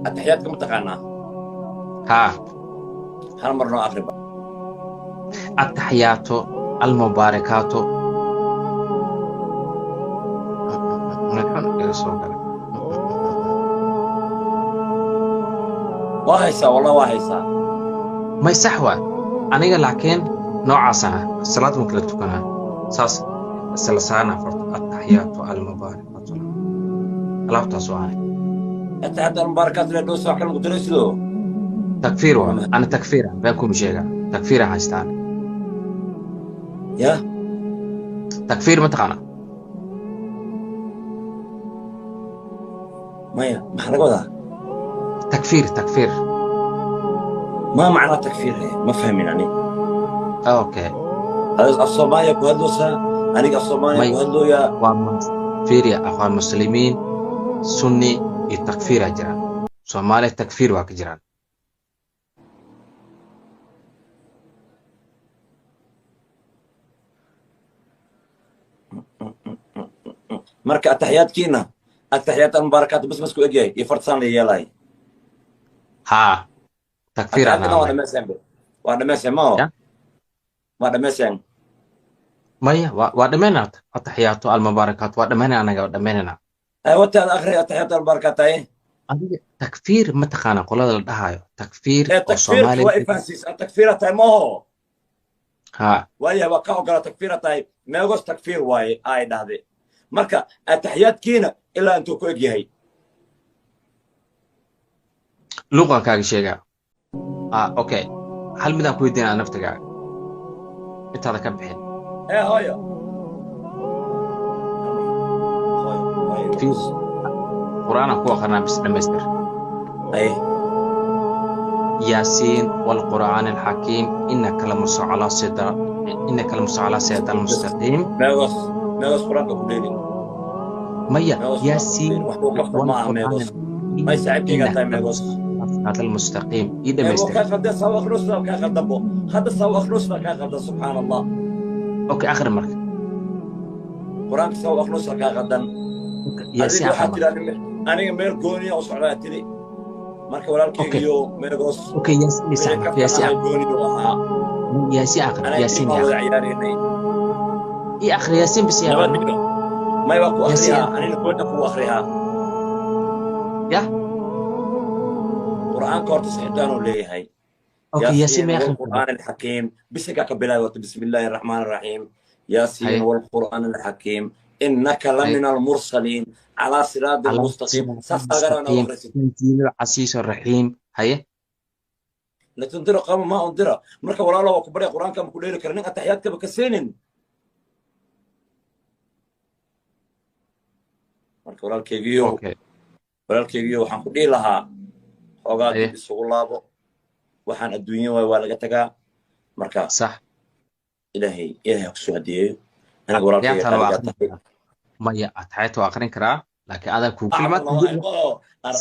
Ataxiyaadka ma taqaanaa? Haa. Hal mar noo akhri. Ataxiyaatu almubaarakaatu. Meel xun iga soo galay. Waa haysaa, wallah waa haysaa. May, sax waay aniga, laakiin noocaas ah salaad ma kala tukanaa, saas isla saarna farto ataxiyaatu almubaarakaatu, alaabtaas waa ani. Ataxiyaat almubaarakaatu le dhowsa, wax kale ku daray sidoo. Takfiir waa ana, takfiir been kuma sheega, takfiir aan haystaa ani. Ya. Takfiir ma taqaana? Maya, maxaa laga wadaa? Takfiir, takfiir. Ma macnaa takfiir? He, ma fahmin ani. Okay. Af Soomaaliya ku hadloosaa, aniga af Soomaaliya May. ku hadlooyaa. Waa fiiriya, Akhwaan Muslimiin, Sunni iyo takfiiraa jiraan. Soomaaliya takfiir waa ka jiraan. Marka ataxiyaadkiina ataxiyaat almubaarakaatu bas ku egyahay iyo fartsaan la yeelay? Haa, takfiir aan Ataxiyaadkana waa ahay. Dhamayseen be, waa dhamayseen mao? Ya? Waa dhamayseen. Maya, waa dhammaynaa ataxiyaatu almubaarakaatu, waa dhammaynaa, anaga waa dhammaynanaa. Wataada akhri ataxiyaat almubaarakaat ay. Adiga takfiir ma taqaana? Qolada la dhahayo takfiir ee oo takfiirka Soomaaliya. Waa ifahansiis takfiira tahay maho? Haa. Waayahay, waa ka ogola takfiira tahay, meegos takfiir waaye ay dhahde. Marka ataxiyaadkiina ilaa intuu ku eg yahay? Luqan kaaga sheegaa. Ah, okay, hal midaan ku weydiinaa naftigaaga intaada ka bixin. Ee hooyo, hooyo, hooyo. Fiir, Qur'aanaan ku akrinaa bis, dhamaystir. Ay. ياسين والقرآن الحكيم إنك لمرسل على صراط، إنك لمرسل على صراط المستقيم. Meegos, meegos, Qur-aanka ku dheelin. Maya. Meegos, qur-aanka ku ياسين dheelin, wax kuu kafta ma aha. والقرآن Meegos, الحكيم may saaxiibkaygaa إنك tahay meegos. لمرسل على صراط المستقيم ii eego. dhamaystir. Kaa qaldan saw akhrisna, kaa qaldanbo hadda, saw akhrisna kaa qaldan, subxaan Allah. Okay, akhri marka. Qur-aanka saw akhrisna kaa qaldan. Yaasiin Adiga akhri waxaa marka. tiri aniga meel gooniya u socdaa tiri, marka walaalkaygiyo meegos. Okay, yaasiin wixii sax marka. kaftan Yaasiin ahay akhri. Gooniyu ahaa. Yaasiin akhri. Anaga yaasiin baan ii wada akhri. Ciyaaraynay. Ii akhri yaasiin bis nabad yaqaano. Dhigo may, waa ku Yaasiin. akhriyaa, anina gooni ku akhriyaa. Ya. Qur-aanka horta sixitaanuu leeyahay. Okay, yaasiin ma ياسين akhri. والقرآن الحكيم، بسكا كبلاوة، بسم الله الرحمن الرحيم، ياسين haye والقرآن الحكيم إنك haye لمن المرسلين على صراط على مستقيم. صراط ساساغرا مستقيم. أخرسي. تنزيل العزيز الرحيم، haye. لتنذر قوم ما أنذر. marka walaalo, waa ku barya, qur-aanka ma ku dheeli kara nin ataxiyaadkaba ka seenin. Marka walaalkaygiyo, okay walaalkaygiyo, waxaan ku dhihi lahaa xoogaa haye dib isugu laabo. Waxaan adduunyo waay, waa laga tagaa marka. Sax. Ilaahay, Ilaahay ha kusoo hadiyeeyo. Aniga walaalkayga Ataxiyaadkan waa qaaligaa akhrin tahay. karaa. Maya, ataxiyaadka waa akhrin karaa, laakiin adaa kuu kalimaad. Ar.